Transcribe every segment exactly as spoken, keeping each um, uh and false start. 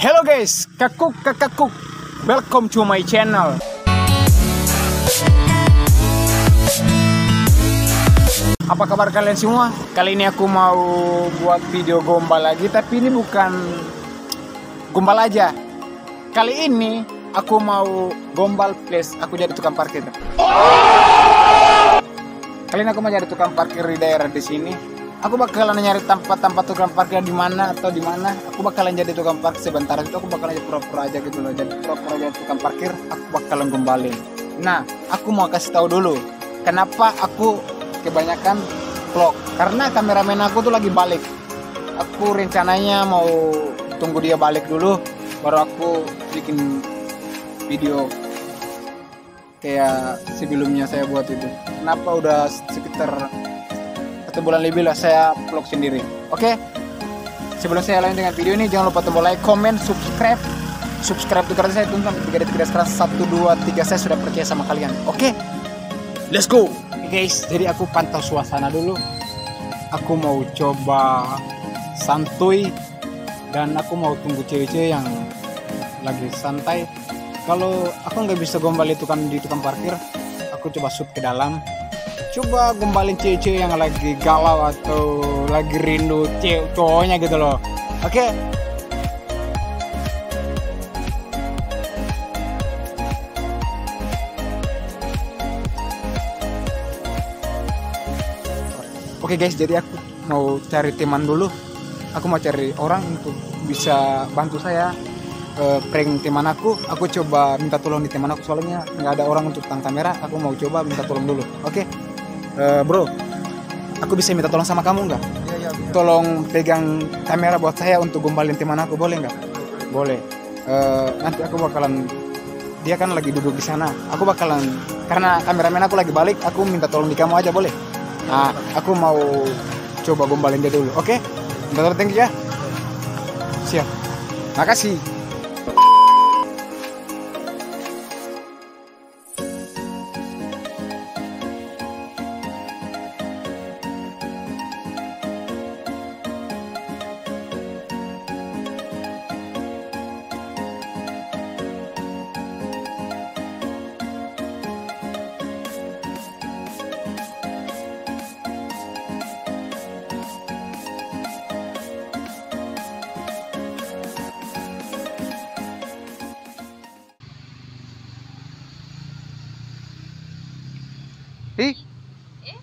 Hello guys, kakuk kakakuk, welcome to my channel. Apa kabar kalian semua? Kali ini aku mau buat video gombal lagi, tapi ini bukan gombal aja. Kali ini aku mau gombal plus aku jadi tukang parkir. Kali ini aku mau jadi tukang parkir di daerah di sini. Aku bakalan nyari tampa-tampa tukang parkir di mana atau di mana. Aku bakalan jadi tukang parkir sebentar itu, aku bakalan jadi pura-pura aja gitu loh. Jadi pura-pura jadi tukang parkir, aku bakalan gombalin. Nah, aku mau kasih tahu dulu kenapa aku kebanyakan vlog. Karena kameramen aku tuh lagi balik. Aku rencananya mau tunggu dia balik dulu, baru aku bikin video kayak sebelumnya saya buat itu. Kenapa udah sekitar satu bulan lebih lah saya vlog sendiri. Oke? Sebelum saya lanjut dengan video ini, jangan lupa tombol like, comment, subscribe. Subscribe itu gratis, saya tunggu sampai tiga detik, sekarang satu, dua, tiga, saya sudah percaya sama kalian. Oke? Let's go! Oke guys, jadi aku pantau suasana dulu. Aku mau coba santuy dan aku mau tunggu cewek-cewek yang lagi santai. Kalau aku nggak bisa gombal di tukang, di tukang parkir, aku coba shoot ke dalam. Coba gombalin cewek-cewek yang lagi galau atau lagi rindu cewek cowoknya gitu loh. Oke. Oke guys, jadi aku mau cari teman dulu. Aku mau cari orang untuk bisa bantu saya, eh, prank teman aku. Aku coba minta tolong di teman aku, soalnya nggak ada orang untuk tang kamera. Aku mau coba minta tolong dulu. Oke. Eh, bro, aku bisa minta tolong sama kamu nggak? Iya, iya, bisa. Tolong pegang kamera buat saya untuk gombalin teman aku, boleh nggak? Boleh. Eh, nanti aku bakalan, dia kan lagi duduk di sana. Aku bakalan, karena kameramen aku lagi balik, aku minta tolong di kamu aja, boleh? Nah, aku mau coba gombalin dia dulu, oke? Minta tolong, thank you ya. Siap. Makasih. Ih. Eh?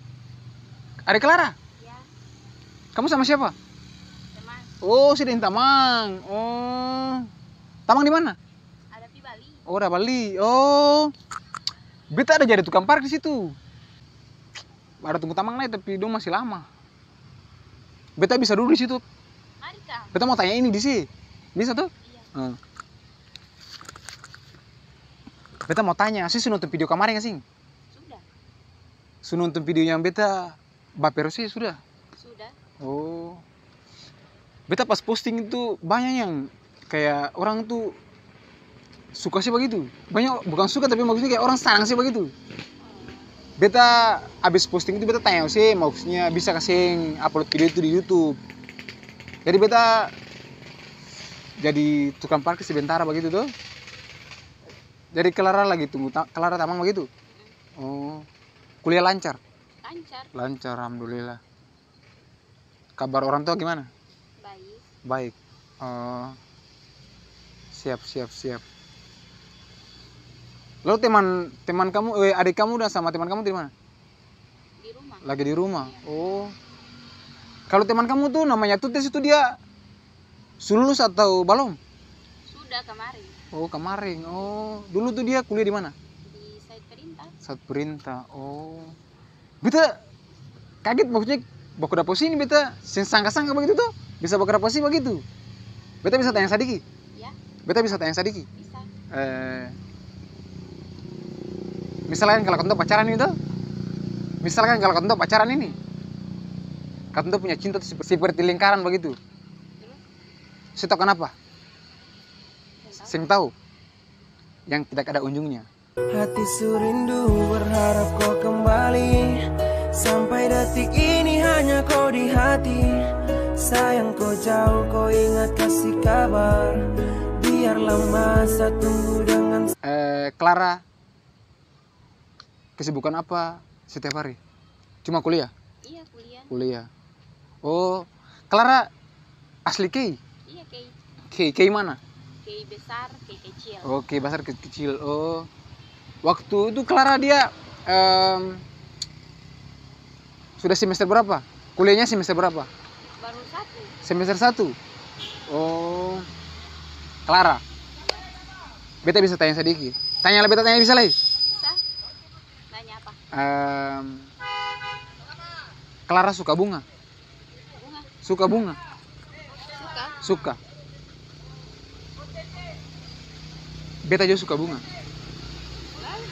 Ade Clara? Ya. Kamu sama siapa? Teman. Oh, si deng tamang. Oh. Tamang di mana? Ada di Bali. Oh, ada Bali. Oh. Beta ada jadi tukang parkir di situ. Ada tunggu tamang lai, tapi dong masih lama. Beta bisa dudu di situ. Mari, Kang. Beta mau tanya ini di sini. Bisa tuh? Iya. Hmm. Beta mau tanya, se su nonton video kamari ka seng? Sudah. Su nonton video yang beta baper se sudah? Sudah. Oh. Beta pas posting itu banya yang kaya orang tu suka se bagitu. Banya, bukan suka, tapi maksudnya kaya orang sanang se bagitu. Beta abis posting itu beta tanya se, maksudnya bisa ka seng upload video itu di YouTube. Jadi beta jadi tukang parkir sementara bagitu to. Jadi Clara lagi tunggu ta-, Clara tamang bagitu? Oh. Kuliah lancar? Lancar. Lancar, alhamdulillah. Kabar orang tua gimana? Baik. Baik. Oh. Siap, siap, siap. Lalu teman, teman kamu, eh, adik kamu dan sama teman kamu di mana? Di rumah. Lagi di rumah? Iya. Oh. Kalau teman kamu tuh namanya Tutes itu dia su lulus atau balom? Sudah kemarin. Oh, kemarin. Oh, dulu tuh dia kuliah di mana? Di Said Perintah. Said Perintah. Oh. Beta kaget, maksudnya, baku dapa posisi ini beta seng sangka-sangka bagitu to, bisa baku dapa posisi bagitu. Beta bisa tanya sadiki? Ya. Beta bisa tanya sadiki? Bisa. Eh, misalkan kalo katong pacaran ini to, misalkan kalo katong pacaran ini, katong punya cinta tu sep-, seperti lingkaran bagitu. Terus? Se tau kanapa? Seng tau. Seng tau. Yang tidak ada ujungnya. Hati su rindu berharap ko kembali. Sampai detik ini hanya ko di hati. Sayang ko jauh ko ingat kasih kabar. Lama sa tunggu dengan Eh, Clara, kesibukan apa setiap hari? Cuma kuliah? Iya, kuliah. Kuliah. Oh, Clara asli Kei? Iya, Kei. Kei, Kei mana? Kei besar, Kei kecil. Oh, Kei besar, Kei kecil. Oh. Waktu itu Clara dia, em, sudah semester berapa? Kuliahnya semester berapa? Baru satu. Semester satu? Oh. Clara. Beta bisa tanya sadiki? Tanya lai, beta tanya bisa lai? Bisa. Tanya apa? Em, Clara suka bunga? Bunga. Suka bunga? Suka. Suka. Beta jua suka bunga. Lalu?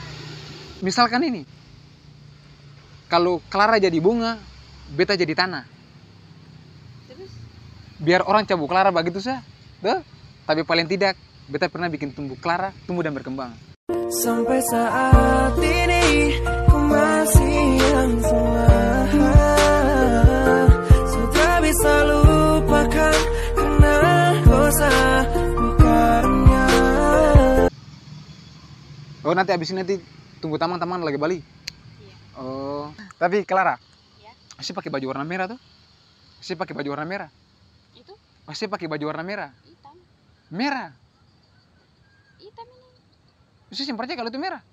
Misalkan ini, kalu Clara jadi bunga, beta jadi tanah. Terus? Biar orang cabu Clara bagitu sa, to? Tapi paling tidak, beta pernah bikin tumbuh Clara, tumbuh dan berkembang. Sampai saat ini, ku masih yang sama. Su tak bisa lupakan, karena dosa bukannya. Oh, nanti abis ini nanti tunggu tamang-tamang lagi bali? Iya. Oh. Tapi Clara, iya, ose pake baju warna merah to? Ose pake baju warna merah? Itu? Ose pake baju warna merah? Hitam. Merah? Hitam ini. Ose seng parcaya kalo itu merah?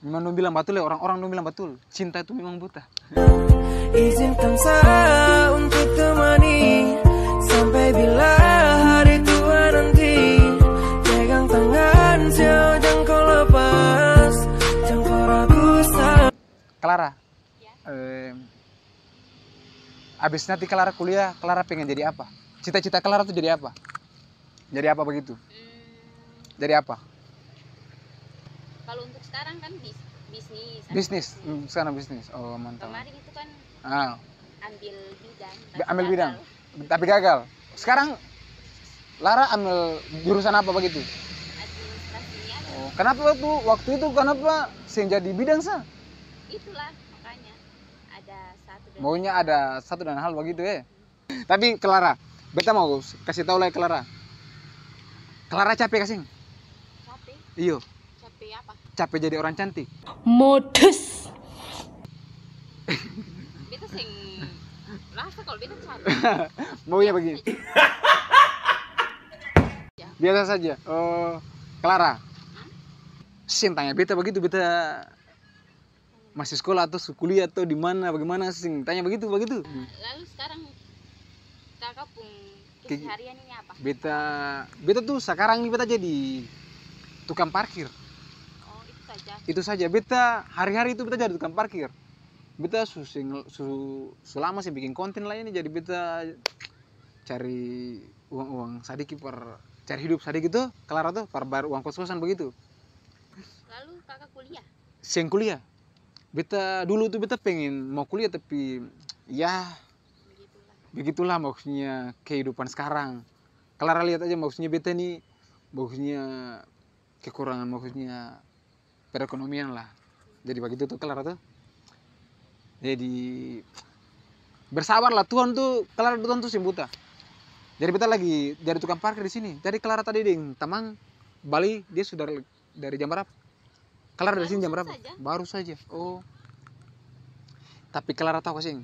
Memang dong bilang batul ya, orang-orang dong bilang batul, cinta itu memang buta. Izinkan saya untuk temani sampai bila hari tua nanti. Pegang tangan saya, jang kau lepas, jang kau ragu, sa- Clara, ya. Em, abis nanti Clara kuliah, Clara pengen jadi apa? Cita-cita Clara tuh jadi apa? Jadi apa begitu? Hmm. Jadi apa? Kalau untuk sekarang kan bis-, bisnis, ambil bisnis. Bisnis? Hmm, sekarang bisnis. Oh, mantap. Kemarin itu kan, ah, ambil bidang, tapi gagal. Ambil bidang, tapi gagal. Sekarang Clara ambil jurusan apa begitu? Administrasi niaga. Oh, kenapa waktu, waktu itu kenapa seng jadi bidang sa? Itulah, makanya ada satu dan maunya ada satu dan hal begitu, eh? Tapi Clara, beta mau kasih tau lai Clara. Clara cape ka seng? Cape? Iyo. Cape apa? Cape jadi orang cantik. Modus. Beta seng rasa kalo beta cape. Maunya biasa bagini. Saja. Ya. Biasa saja. Oh, Clara. Hmm? Seng tanya beta bagitu, beta masih skolah atau su kuliah atau di mana, bagimana, seng tanya bagitu, bagitu. Lalu skarang kaka pung ke-, keseharian ini apa? Beta, beta tu sakarang ini beta jadi tukang parkir. Oh, itu saja? Itu saja. Beta hari-hari itu beta jadi tukang parkir. Beta su seng, su, su lama seng biking konten lai ini, jadi beta cari uang-uang sadiki par cari hidup sadiki tu, Clara tu, par bayar uang kos-kosan bagitu. Lalu kaka kuliah? Seng kuliah. Beta dulu tu beta pengen mau kuliah tapi, yah, begitulah. Begitulah maksudnya kehidupan skarang. Clara liat aja maksudnya beta ni, maksudnya kekurangan, maksudnya perekonomian lah. Jadi bagitu tu Clara tu. Jadi bersabar lah, Tuhan tu, Clara, Tuhan tu seng buta. Jadi beta lagi jadi tukang parkir di sini. Jadi Clara tadi deng tamang bali, dia sudah dari jam barapa? Clara dari sini jam barapa? Baru saja. Oh. Tapi Clara tau ka seng?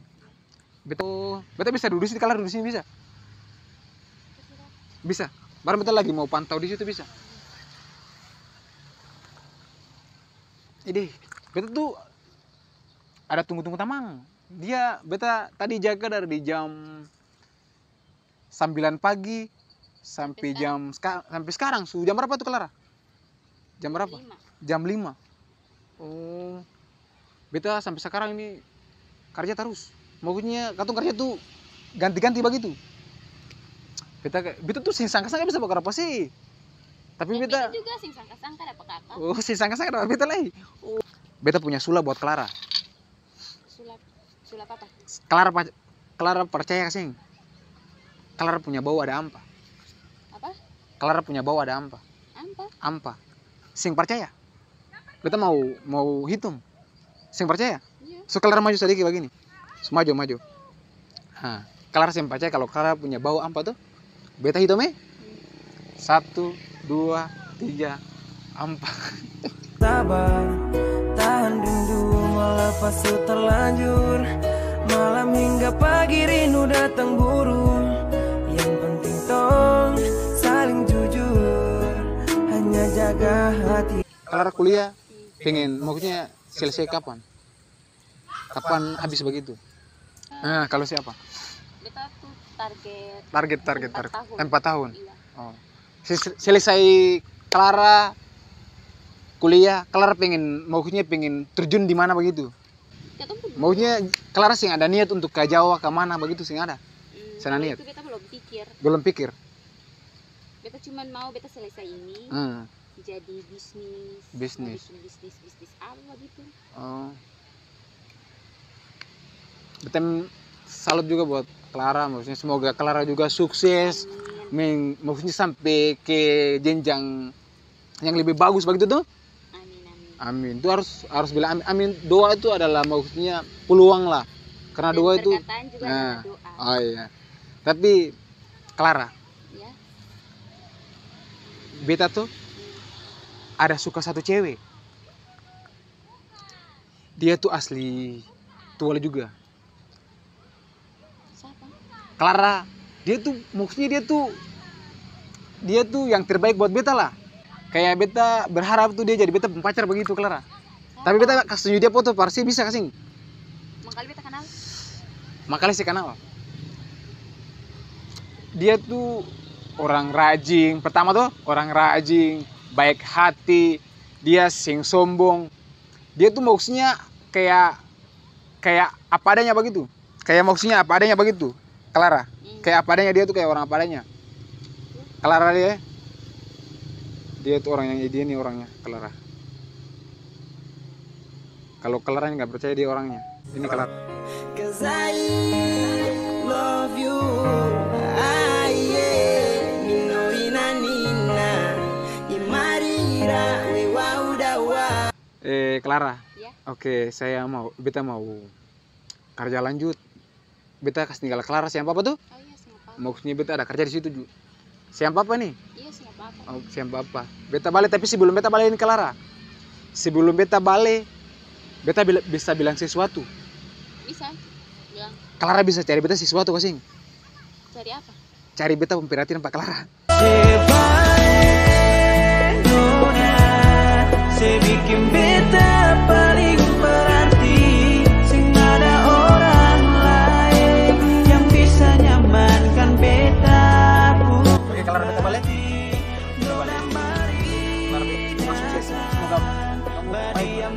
Beta, beta bisa dudu sini, Clara dudu sini bisa? Bisa. Barang beta lagi mau pantau di situ bisa. Jadi, beta tu ada tunggu-tunggu tamang. Dia, beta tadi jaga dari jam sambilan pagi sampe jam ska-, sampe skarang. Su jam barapa tu, Clara? Jam barapa? Jam lima. Jam lima. Oh. Beta sampe sakarang ini karja tarus. Maksudnya katong karja tu ganti-ganti bagitu. Beta, beta tu seng sangka-sangka bisa bakal apa sih. Tapi beta juga seng sangka-sangka dapa kaka. Oh, seng sangka-sangka dapa beta lai. Oh. Beta punya sulap buat Clara. Sulap, sulap apa? Clara pa-, Clara parcaya ka seng? Clara punya bau ada ampa. Apa? Clara punya bau ada ampa. Ampa? Ampa. Seng parcaya? Beta mau, mau hitung. Seng parcaya? Iya. So, Clara maju sadiki bagini. So, maju, maju. Ha, Clara seng parcaya kalo Clara punya bau ampa to? Beta hitung e. Hmm. Satu, dua, tiga, ampa. Sabar, tahan rindu, malah pas su terlanjur. Malam hingga pagi rindu datang buru. Yang penting tong saling jujur. Hanya jaga hati. Kelar kuliah, pengen, maksudnya selesai kapan? Kapan habis bagitu? Nah, kalau siapa? Beta tuh target. Target, target, empat target. Tahun. Empat tahun? Iya. Oh. Ses-, selesai Clara kuliah, Clara pengen, maksudnya pengen terjun di mana bagitu? Katong pun. Maksudnya Clara seng ada niat untuk ka Jawa, ka mana bagitu, seng ada? Hmm, seng ada niat. Itu beta belum pikir. Belum pikir? Beta cuman mau beta selesai ini. Hmm. Jadi bisnis, bisnis. Mau bikin bisnis, bisnis apa gitu. Oh. Beta salut juga buat Clara, maksudnya semoga Clara juga sukses. Amin. Meng-, maksudnya sampe ke jenjang yang lebih bagus begitu tuh. Amin, amin. Amin. Itu harus, harus bilang amin. Amin. Doa itu adalah maksudnya peluang lah. Karena doa itu, perkataan juga adalah doa. Oh iya. Tapi Clara, ya. Beta tuh ada suka satu cewek. Dia tuh asli Tual juga. Siapa? Clara. Dia tuh, maksudnya dia tuh, dia tuh yang terbaik buat beta lah. Kayak beta berharap tuh dia jadi beta pung pacar begitu, Clara. Tapi beta kas tunju dia foto, par se bisa kasing. Mangkali beta kanal? Mangkali se kanal. Dia tuh orang rajing, pertama tuh orang rajing, baik hati, dia seng sombong. Dia tuh maksudnya kayak, kayak apa adanya begitu. Kayak maksudnya apa adanya begitu, Clara. Hmm. Kayak apa adanya, dia tuh kayak orang apa adanya. Clara dia, dia tuh orang yang, dia nih orangnya, Clara. Kalau Clara ini nggak percaya dia orangnya, ini Clara. 'Cause I love you, ah, yeah. You know, ina, nina, imarira, we, wa, uda, wa. Eh, Clara. Ya. Oke, saya mau, beta mau karja lanjut. Beta kas tinggal Clara seng apa-apa to? Oh iya, seng apa-apa. Maksudnya beta ada karja di situ ju. Seng apa-apa ni? Iya, seng apa-apa. Oh, seng apa-apa. Beta bale, tapi sebelum beta bale ini, Clara. Sebelum beta bale, beta bila-, bisa bilang sesuatu. Bisa. Bilang. Clara bisa cari beta sesuatu ka seng? Cari apa? Cari beta pung perhatian pa Clara. Se bae nona, se biking beta paling berarti. Seng ada orang laeng yang bisa nyamankan beta pung. Oke, Clara, beta bale. Beta bale. Clara, beta sukses. Semoga kamu baik.